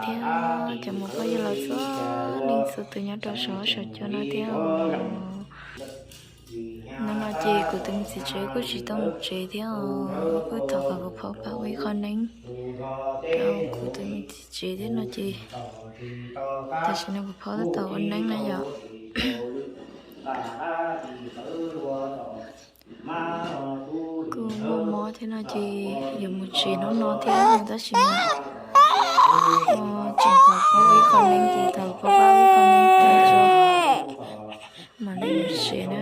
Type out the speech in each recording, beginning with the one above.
thiab cov muam phooj ywg los txhua leej txhua tus nyob rau saum huab saum cua no thiab os. Hnub no ces kuv tus me txiv tsev kuj tsis tau mus tsev thiab os, kuj thov kom kuv phob pab ua ib qho neeb rau kuv tus me txiv tsev thiab no ces tam sim no kuv phob tab tom ua neeb na yom. Kuj mob mob thiab no ces yuav mus tsev hnub no thiab tab sis mas tseem thov pab ua ib qho neeb ces thov pab ua ib qho neeb thiab tso mam li mus tsev na.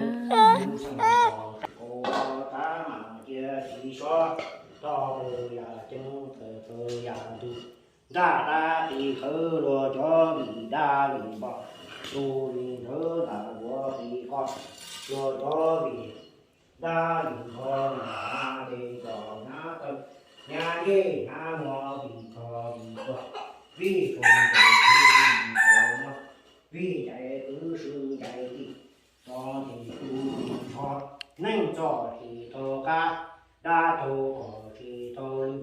Ntaj dab qis qhawv luag cov vim dab vim npog, tus vim nthawv ntam vuav qis qho, luag cov vim dab vim npog, vim hnav tes txom hnav taw, hnav ncej hnav muag, vim tog vim tuag, vij tshua ncaim txiv vij tshua muag, vij ncaim kwv swv ncaim tij, txov ncaim tu ntsho, neej txoj tsis tau qab, dab tau kom tsis tau lw.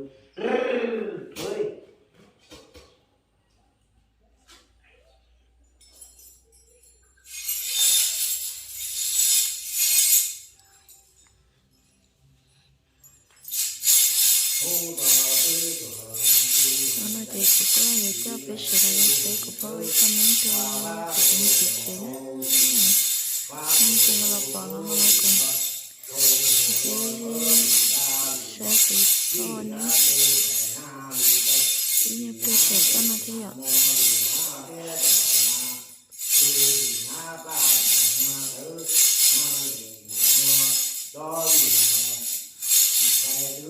Hnub no ces kuv kuj yuav coj peb sawv daws los saib kuv pab ua ib qho neeb rau kuv tus me txiv tsev na. Neeb tsis ho los pom los ho los koom, peb saib kuv pab ua neeb ib nyuag pliag tsam toj no thiab yom. Txhob tias ib tog tuam rau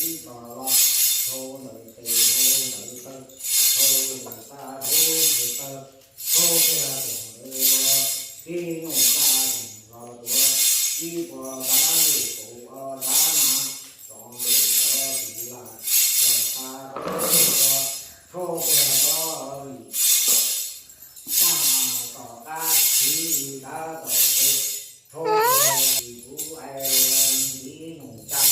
ib tog los, rau ntawm tes rau ntawm taw, rau ntawm tag rau ntawm taw, rau tiag rau ntawd los, tib nyuag tag los tuav, ib puas tav ntuj kaum ob tav mas, rau ntawm cov tis las, rau tag rau ntawm rau, rau tiag rau ntawm tag tom qab, txiv li tav tom tes, rau tiag li kuv ais los tib nyuag tag,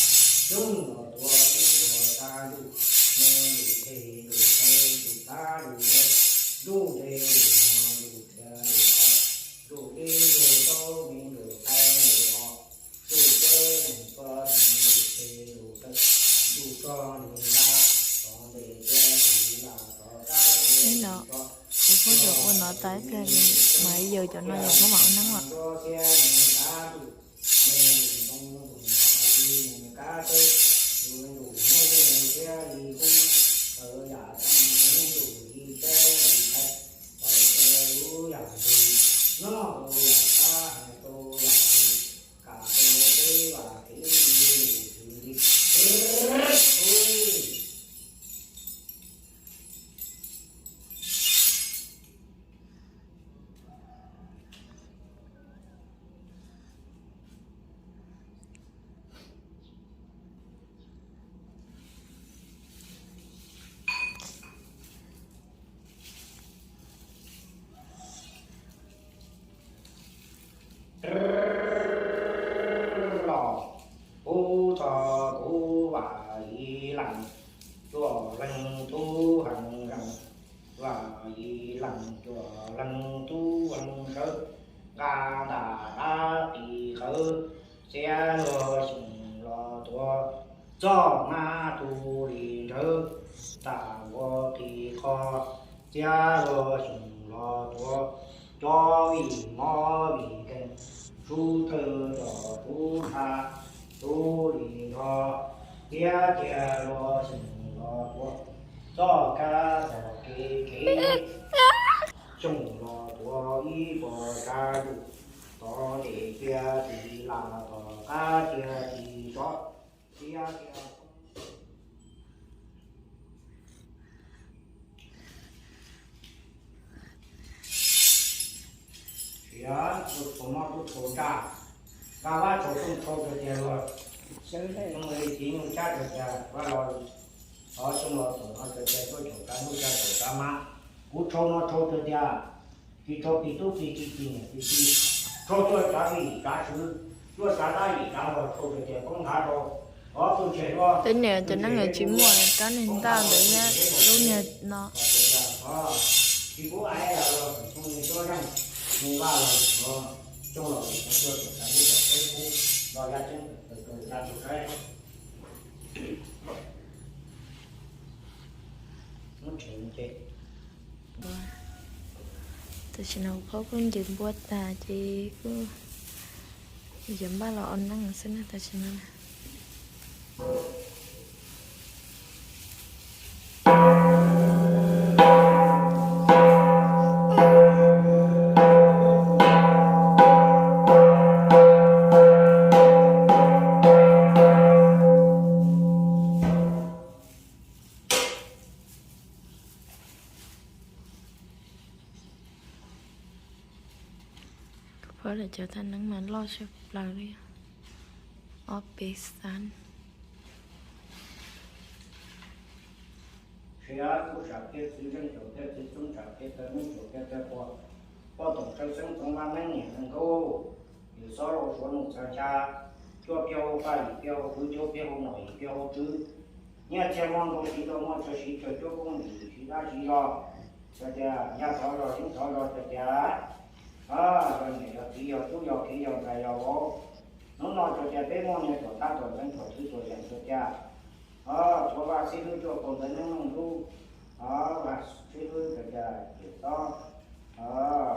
coob los tuav ib puas tav ntuj, me ntuj teg ntuj taw ntuj tav ntuj taw, ntuj teg ntuj muag ntuj rhiav ntuj taw, ntuj ib ntuj tau me ntuj qai ntuj os, ntuj teb ntuj txo ntuj teg ntuj taw, ntuj tso ntuj nqa, tom ntej tiav tis las tom qab, kuv phob tau ua no tas ib pliag li mas yawg cov no yog phob mam ua neeb los. Los pub txog kuv Vam Yim Leej, cuaj leeg tub heev zeej, Vam Yim Leej cuaj leeg tub heev sawv, nqa ntaj dab qis qhawv, txiav luag xyoo los tuav, txoj hmab tu li ntsawv, ntaj ua qis qho, txiav luag xyoo los tuav, cov vij mob vij nkeeg, Tub tawg tom tub tha, tub li nrho, thiab tias los xyeem los tuav txoj kab tom kev kev, xyooj los tuav ib puas tsav yus, tom tes cia tis las tom qab cia tis sov, thiab tias siav tus no tus thaum ntsa, nqa vab tsaus xyoo tshau kawg tiag los, xyoo li tiv nyuj cab kawg tiag vaj los, xyoo los thaum no kawg tiag tuaj caum tsav ntuj cab caum tsav mas, kuv tshau no tshau kawg tiag, tis tshau tis tub tis tsis tis niam tis txiv, tshau tuaj tsav vim tsav swv, tuaj tsav dab vim tsav los tshau kawg tiag poob nthav rau, ov tuj ntseg luaj. Tej niam cov neeg tsis muaj rab niag ntawj ntawd thiab lub niag no. Tsis pub ai los xyoo li tuab zeej, mus vaj los, xyoo los tuaj caum tsav ntuj caum teb kub los ya tseeb kawg tag tus saib. Tam sim no phob kuj nce npua tag ces kuj yuav npaj los ua neej xwb na tam sim no. Kuv phob lawv cov thaj neeb mas loj tshaj plaws li, ob peb xab. Siav kuj sam kiag txiv ntseej caum kiag txiv txoob sam kiag tawg neeb caum kiag tawg pua, poj toom saw xeeb txoov vaj neeb niam neeg nkaub, yus xob rau suav nus txhas ncha, cuab piag hauv paj yim piag hauv kwv cuab piag hauv nom yim piag hauv tswv, nyiaj txiag muaj ntoo siv tau muaj tsawg siv tsawg cuab koob yim siv dab siv zog, txawm tias ncha thov zog yeeb thov zog txawm tias yog niam yog txiv yog tub yog kiv yog ntxhais yog vauv, hnub no txawm tias peb muaj niag tuam thab tuam ntxeev tuam thwv tuam yeem txawm tias tuav vaj xib hwb cuaj kaum ntawd neej meej hlub, vaj xib hwb txawm tias yawm txob,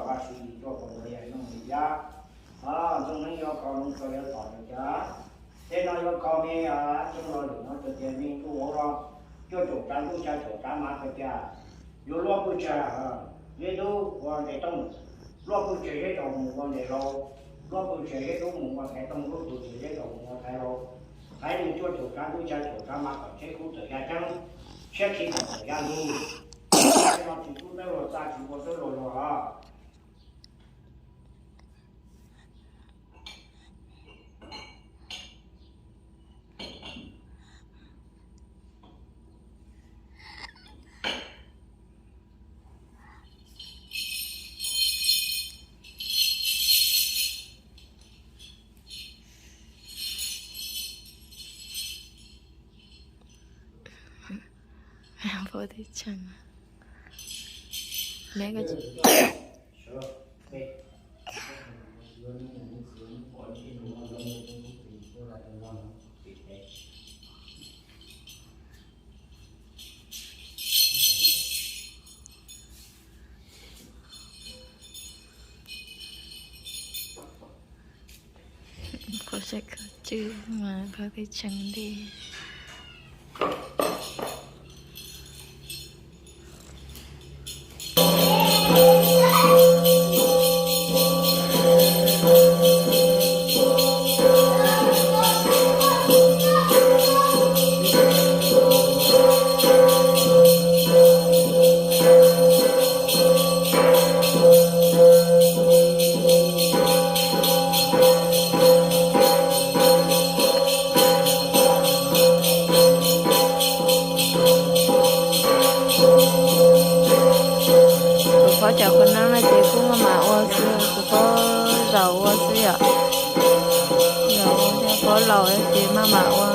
vaj xib cuaj kaum ntawd yawm neej li yab, ntxoog neeb yuav kho loo kho yuav tom txawm tias tej no yuav kho me, xyoo los lwm no txawm tias me ntuj vauv los cuaj caum tsav ntuj xya caum tsav mas txawm tias yuav luaj pwj tsag zeb dub ua ntes tooj, luaj pwj tsag zeb rau mus ua ntes laus, luaj pwj tsag zeb dub mus ua thaiv tooj, luaj pwj tsag zeb rau mus ua thaiv laus, thaiv mus cuaj caum tsav ntuj xya caum tsav mas kom tsheb kub txawm ya ceeb, tshiab khi kom txawm ya ntug. Tej no tsis kub txawb luag txaj tsis ua txawb luag luag os. Phob teb tseeg, neb ko Qhov saib koj tswj mas phob teb tseeg li. Kuv phob cov qhua neeb no ces kuj maj mam ua xwb, kuv phob zaum ua xwb yom. Zaum ua thiab phob laus ces maj mam ua.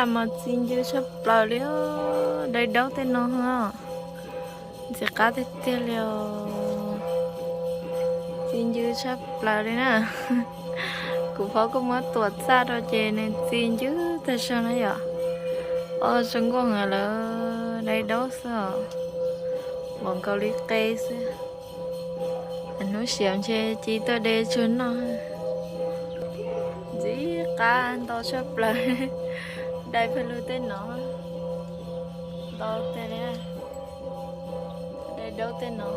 Mas txi ncw tshaj plaws li, dai daub tej no, ntxim qab tiag tiag li os. Txi ncw tshaj plaws li na. Kuv phob kuj muab tuam txaj rau ces nws txi ncw tag zog na yom. Ob tsob nkuaj heev lawm, dai daub xwb os. Npaum nkaus li qe xwb. Hnub xiav ntshe cia tuaj de tsuag noj. Ntxim qab ntau tshaj plaws. Dai pawg lug tej no, ntau tiag li. Dai daub tej no,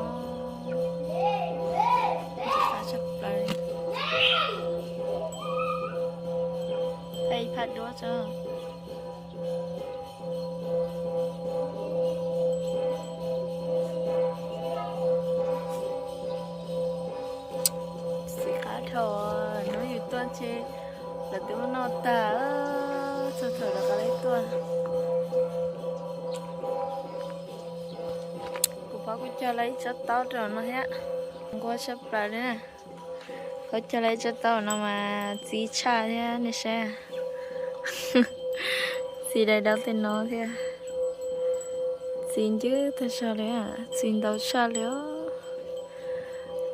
ntxim qab tshaj plaws. Thaij ib phaj duab tso. Ntxim qab dhau, hnub yus tuaj ntshe lawv twb muab noj tag, txog thaum lawv qab leb tuaj. Kuv phob kuj cog lawv ib tsob taub rau no thiab, nquag tshaj plaws li na. Phob cog lawv ib tsob taub no mas txi tshaj thiab nej saib. Txi dai daub tej no thiab. Txi ncw tag zog li, txi ntau tshaj li os.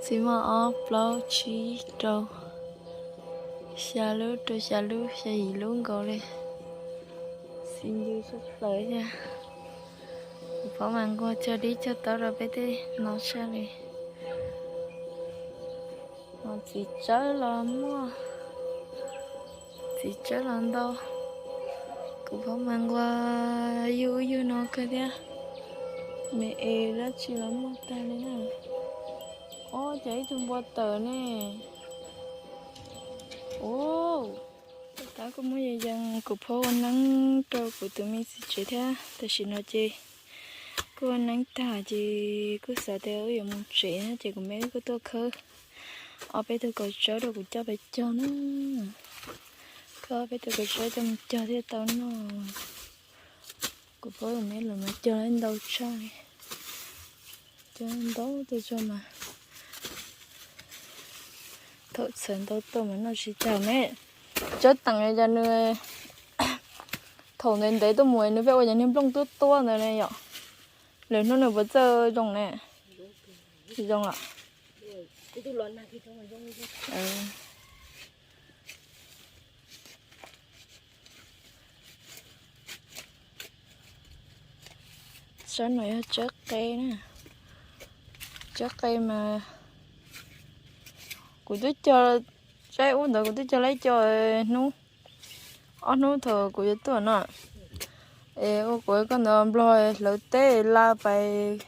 Txi muaj ob plaub tsib rau xya lub rau xya lub xya yim lub nkaus li. Txi ncw tshaj plaws thiab. Kuv phob mas nquag cog dib cog taub rau peb tej no tshaj li. Txiv tsawb los muaj, txiv tsawb los ntau. Kuv phob mas nquag yug yug no kawg thiab. Me es dab tsi los muaj tag li na. Ob, cas ib tug npua tawm ne. Ua, tab kuj muaj yees yees, kuv phob ua neeb rau kuv tus me txiv tsev thiab. Tam sim no ces kuj ua neeb tag ces kuj xav tias wb yuav mus tsev na, ces kuv me wb kuj tuaj khawb ob peb tug kaus tsawb rau kuv coj pais cog na. Khawb ob peb tug kaus tsawb coj mus cog thiaj tau noj. Kuv phob kuv me los mas cog ntau tshaj li. Cog ntau tag zog mas thaum txhawv ntau tuaj mas noj tsis tag me. Tsawb teem cas nws, thaum ntev ntev tuaj mus nws pheej ua cov niag nplooj tuab tuab ntawd ne yom. Lwm hnub nws puas txawj zoo ne? Tsis zoo os. Tsob no yog tsob qe na. Tsob qe mas kuv twb cog, tsob ub ntawd kuv twb cog lawv ib co hnub, ob hnub thaum kuv yuav tuaj no. Es ua kuv koj ntawd nplog hlawv teb la pais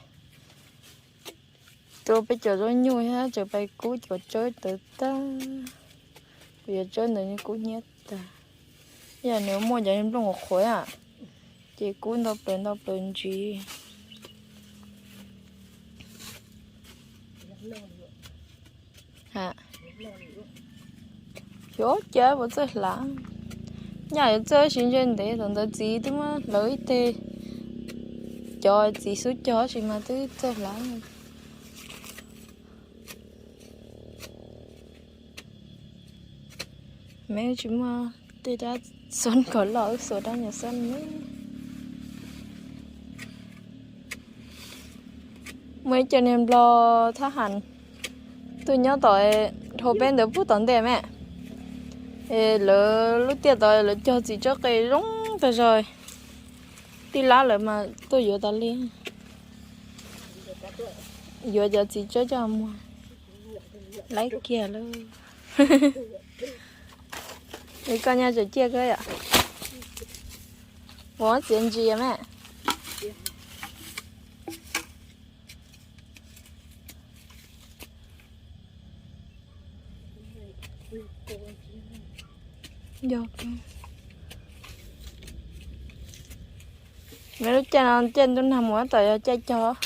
rau peb cov zaub nyuj thiab tseem pais kub cov tsawb tawv tag. Kuv cov tsawb ntawd kub hnyiab tag. Yog nws muaj cov nplooj qhuav qhuav, ces kub ntau plaws ntau plaws ntsis. Xyov cas puas txawj hlav. Nyaj yuav txawj sis ntse ntev, thaum ntawd txiv twb muab hlawv ib teg, cov txiv xub cog sis mas twb txawj hlav. Me tsis muaj tej dab xob kom loj, wb xuas dab nyuag xob me. Muaj ib co niag nplog thab ham tuaj nyob tom dhau peb ntawd pub tom ntej me. Es lawv lub tiaj tod lawv cog txiv tsawb qe zoo tag zog. Tij lab lawv mas tuaj yuav tas li. Yuav cov txiv tsawb coj muag laib kiag lawm. Es koj nyaj tseem ciaj kawg yom? Ua txiav ntsis me. Yog, me lub caij no caij ntuj nag mus tab tom yog caij cog.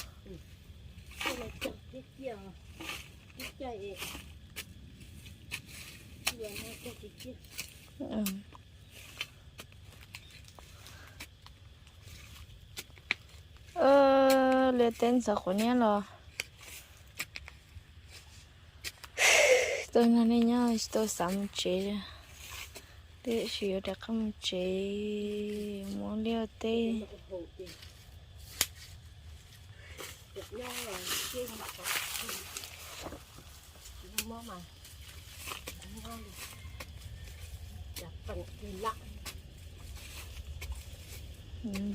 Liaj teb ntxhov qhuav niab los. Tuaj nrog nej nyob tsis tau xav mus tsev li. Tiam sis yuav rov qab mus tsev, muab liaj teb.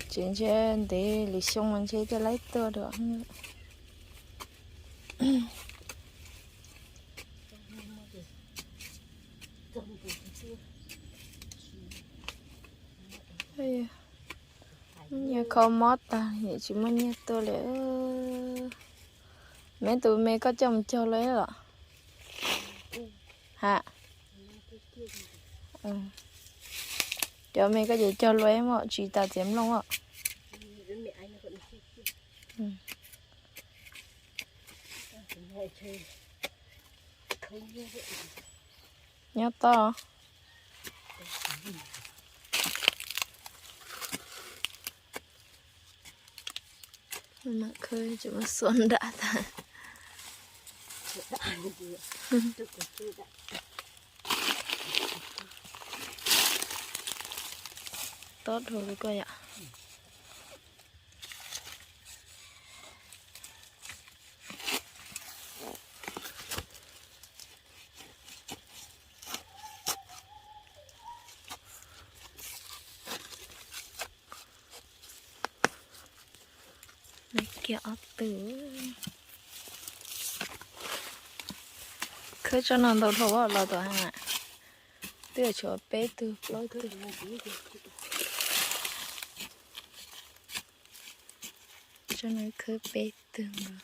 Tsev ntshe ntev lwm xyoo mas ntshe coj laib tuaj dua. Nyiaj kho mob tag, tsis muaj nyiaj tuaj li. Me tus me koj coj mus cog luaj los? Ha, cov me koj ces cog luaj mog, tsis tas txiav nplooj os. Nyob toj. Mam khawb tseem muab xuas nram tag. Tob dhau li koj yom. Kiag ob tug. Khawb tsob no ntau dhau los tuaj ha. Twb tshuav peb tug plaub tug. Tsob no khawb peb tug nkaus.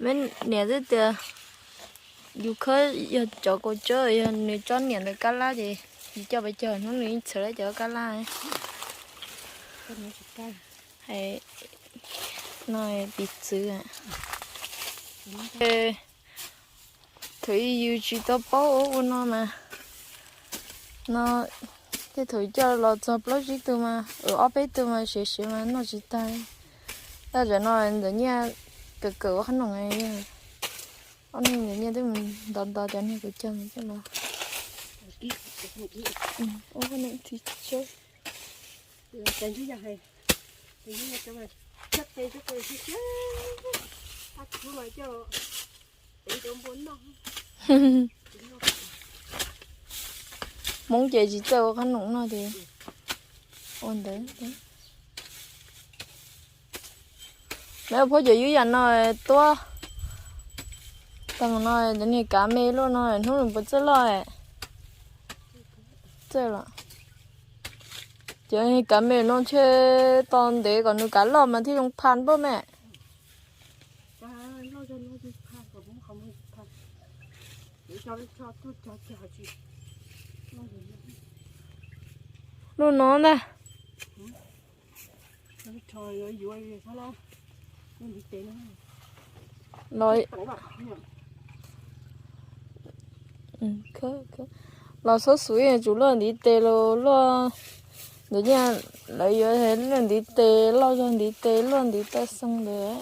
Me niam twb tias yus khawb yog cov kaus tsawb, yog nws tsob niam ntawd kab lab ces yus coj pes cog hnub nws yeej txhawv lawm cov kab lab. No piv txwv. Thaum ub yus tsis tau paub ua no mas, no tej thaum coj los txog plaub tsib tug mas, ob peb tug mas siav siav mas noj tsis tag. Tab zaum no ntawm Nyiaj kawm kawm ua qhob noom, ob niag ntawm Nyiaj twb mus nto nto cov niag kuv cog coj los ua qhob noom txiv tsawb. Hmoob ces tsis txawj ua qhob noom no ces ua ntawd. Lawv phuab cov yub yam no tuab, tag mus no niag kav me luaj no hnub nws puas txawj loj. Txawj los. Cov niag kav me no ntshe tos ntev kom nws kav loj mas thiaj zoo pha npauj me. Lub no ntag. Los, los xub xub tsum luaj ntiv tes los luaj, ntawd lawv yuav luaj ntiv tes loj zog ntiv tes luaj ntiv taw xoo ntawd.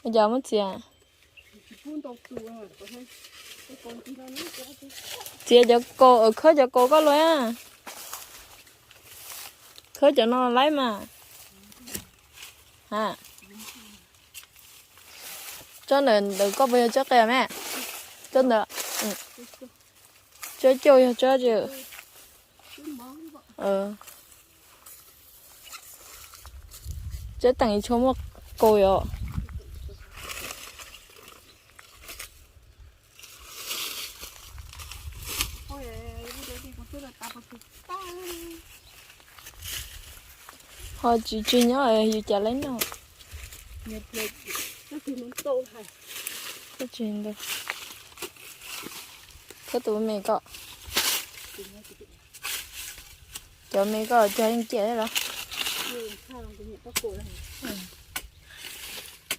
Ua cas muab txiav? Txiav cov kaus, khawb cov kaus koj luaj. Khawb cov no laib mas. Tsob ntawm ntawm koj puas yog tsob qia me? Tsob ntawd, tsob cauj yog tsob tsi? Tsob teem tshua muaj kaus os. Ho tsis tseg nyob yus cas laib noj. Khawb tus me koj, cov me koj cog yeej ciaj thiab los?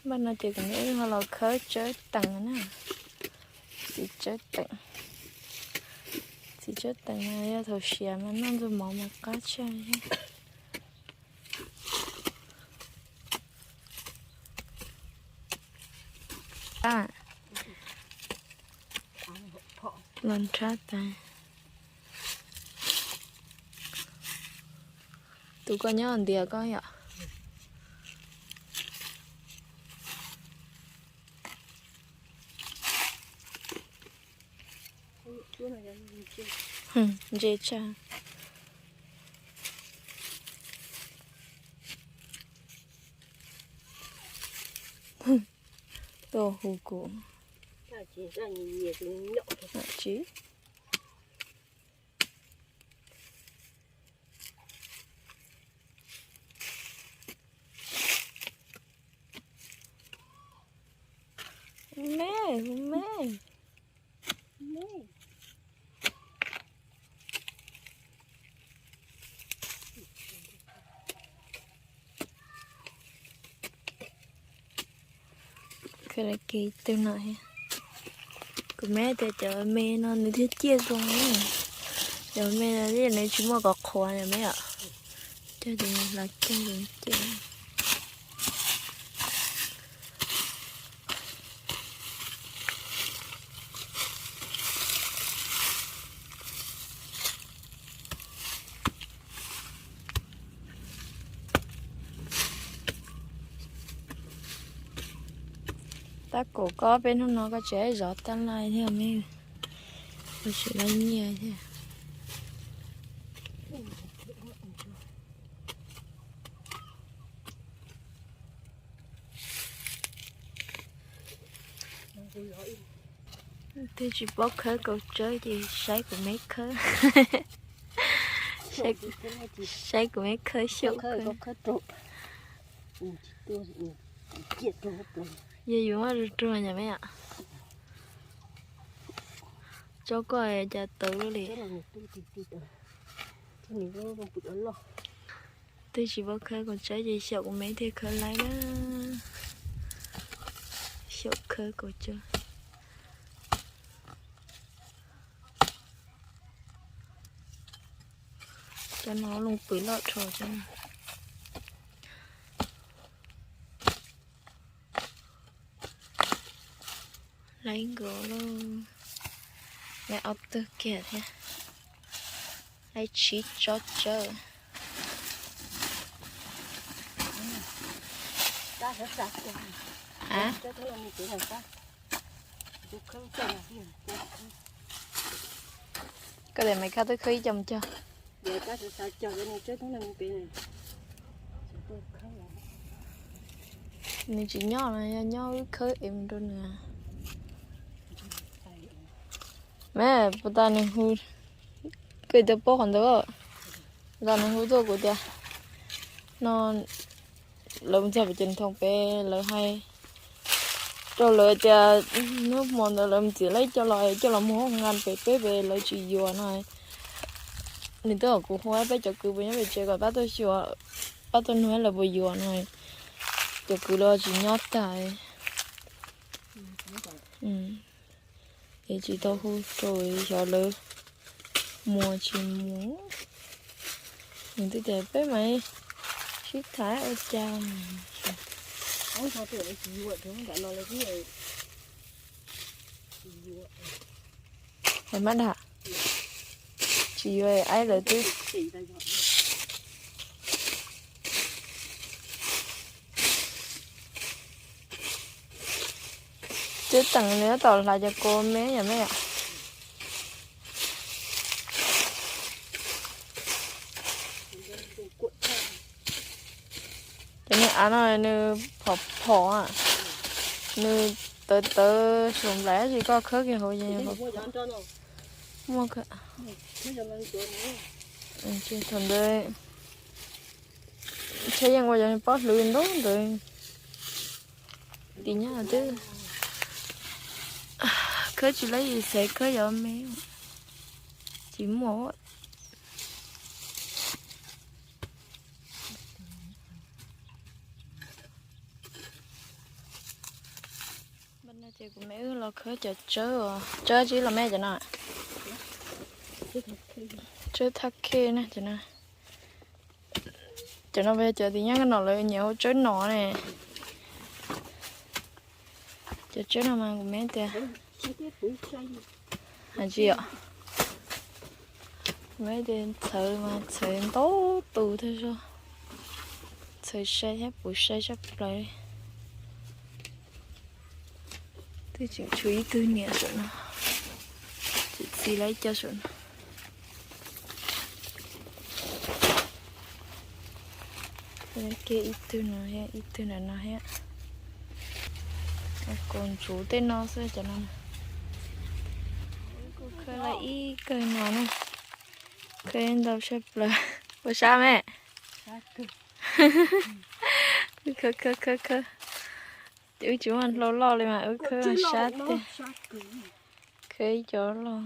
Npaj no ces kuv ho los khawb tsawb teem na. Txiv tsawb teem, Tiv tsawb teev no yog thaum siav mas noj ntxuag mov mas qab tshaj thiab. Los nrhab tas. Tus koj nyob ntiav koj yom? Ntse tshaj. Tuaj hu kuv. Tsis. Me, me. Khaws lawv kev twg no thiab. Kuv me tias cov me no nws thiaj ciaj zoo. Cov me no nws tsis muaj qhov qhuav na me yom. Cog cov me hla cog zoo ciaj. Tab kaum koj peb hnub no koj tseem zov tab laj thiab me, koj tseem laj nyiaj thiab. Twb tsis paub khawb kaus tsawb ces saib kuv me khawb. Saib kuv me khawb xyaum khawb. Yog yus muab ruag ruag nyam me yom. Tso koj cas tawv li. Twb tsis paub khawb kaus tsawb ces xyaum kuv me thiaj khawb laib na. Xyaum khawb kaus tsawb. Cov no loo pwm loj dhau cov no. Laib nkaus lauj. Laib ob tug kiag thiab. Laib tsib tsob tsawb. A, koj daim me khab twb khawb ib co mus cog. Nws tsis nyob no, yog nyob wb khawb es mus rau nws. Me, puas tas nws hu, koj twb paub qhov ntawd. Puas tas nws hu tuaj kuv tias no lawv mus txog pem Ces Thoo pem lawv hais rau lawv tias hnub hmo ntawd lawv mus txim lawv coj los, coj los muag hoob nqa pem peb pem lawv tsis yuav no. Nws twb kom kuv hu peb cov kwv puas nyob pem tsev kom pab tuaj xyuas, pab tuaj nug lawv puas yuav no. Cov kwv los tsis nyob tag. Es tsis tau hu rau xyov lawv mus tsis mus. Nws twb tias peb mam sib tham ua cas. Hais mab dam, tsis yuav aib lawv twb. Twb teem nws tab tom hlais cov kua me yom me yom. Cov niag av no nws phom phom, nws tawv tawv suav nplaim, tab sis koj khawb kiag hauv ces muaj. Thaum ntawd Tsheb yeej ua cov pob hlwv ntau ntawd. Tim nyab twb khawb tsis laib, yus xav khawb cov me tsis muaj. Ces kuv me wb los khawb cov tsawb, tsawb tsis los me cov no. Tsawb thaj khej na. Cov no yog cov tim nyab koj nom lawv nyiam hu tsawb nom ne. Cov tsawb no mas kuv me tias, hais tsis yom, kuv me tias txhawv mas txhawv ntau tus tag zog, txhawv sai thiab puv sai tshaj plaws li. Twb tseem tshuav ib tug niam saum no, tseem txi lawv ib co saum no. Kiag ib tug no thiab, ib tug ntawm no thiab. Kaus ntsuv tej no xwb cov no. Kuv khawb lawv ib kawg no na. Khawb ntau tshaj plaws. Puas sab me? Khawb khawb khawb khawb. Wb tsis muaj hlau loj li mas wb khawb sab tiag. Khawb ib co loj,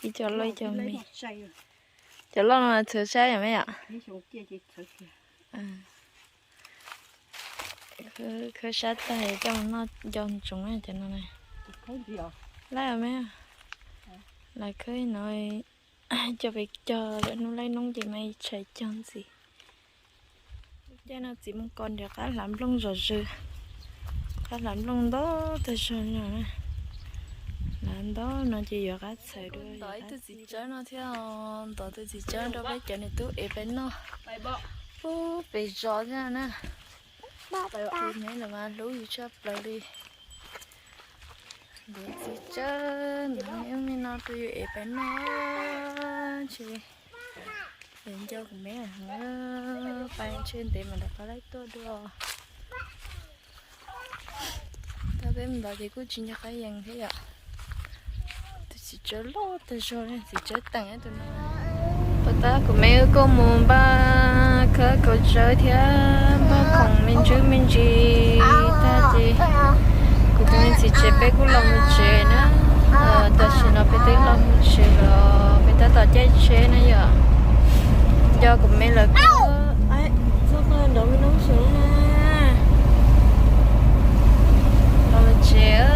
ib co loj ib co me. Cov loj no mas txhawv sab yom me yom? Khawb sab tag coj mus noj nco ntsoov cov no. Laib me, lawv khawb no coj pem cog lawm hnub laib noob ces mas tshais cog ntxiv. Caij no txiv mus kos nrhiav qab hlav nplooj zom zaws. Qab hlav nplooj ntau tag zog no. Hlav ntau no ces yuav qab txhawv dua. Ntov ib tug txiv tsawb no thiab, ntov tus txiv tsawb rau peb cov niam tub ev peb noj. Ub, pem zos thiab na. Tus me los mas hlub yus tshaj plaws li. Ntov txiv tsawb ntawd me no rau yus ev peb noj. Tsis, es nco kuv me, pais ntshe ntev mam rov qab laib tuaj dua. Tab peb mus ntov ces kuj tsis nco qab yees thiab yom. Tus txiv tsawb loj tag zog, txiv tsawb teem tus no. Puas tab kuv me wb kuj mus npaj khawb kaus tsawb thiab npaj khoom me ntsis me ntsis tag ces kuv tus me txiv tsev peb kuj los mus tsev na. Tam sim no peb twb los mus tsev los peb tab tom caij tsheb na yom. Nco kuv me lawv kuj txog nrov me noob sev na. Los mus tsev.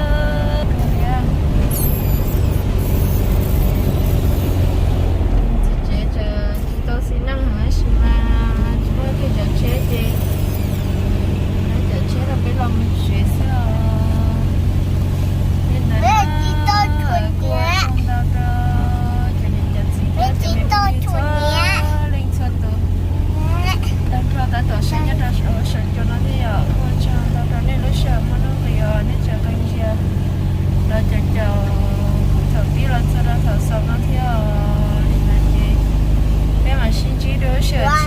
Txiv tsev tseem tsis tau xis neej heev tab sis mas tsis muaj leej twg cav tsheb ces lawv cav tsheb rau peb los mus tsev xwb os. Li ntawd na, kuv ua tsaug ntau rau cov niam cov txiv thiab cov me phooj ywg txhua leej txhua tus. Tag nrho tab tom saib nyob rau saum cua no thiab yom, ua tsaug ntau rau nej lub sij hawm muaj nuj nqis os, nej tseem qee ntsia los caum caum kuv thaum pib los txog rau thaum xaus no thiab os. Li ntawd ces peb mam sib ntsib dua lub sij hawm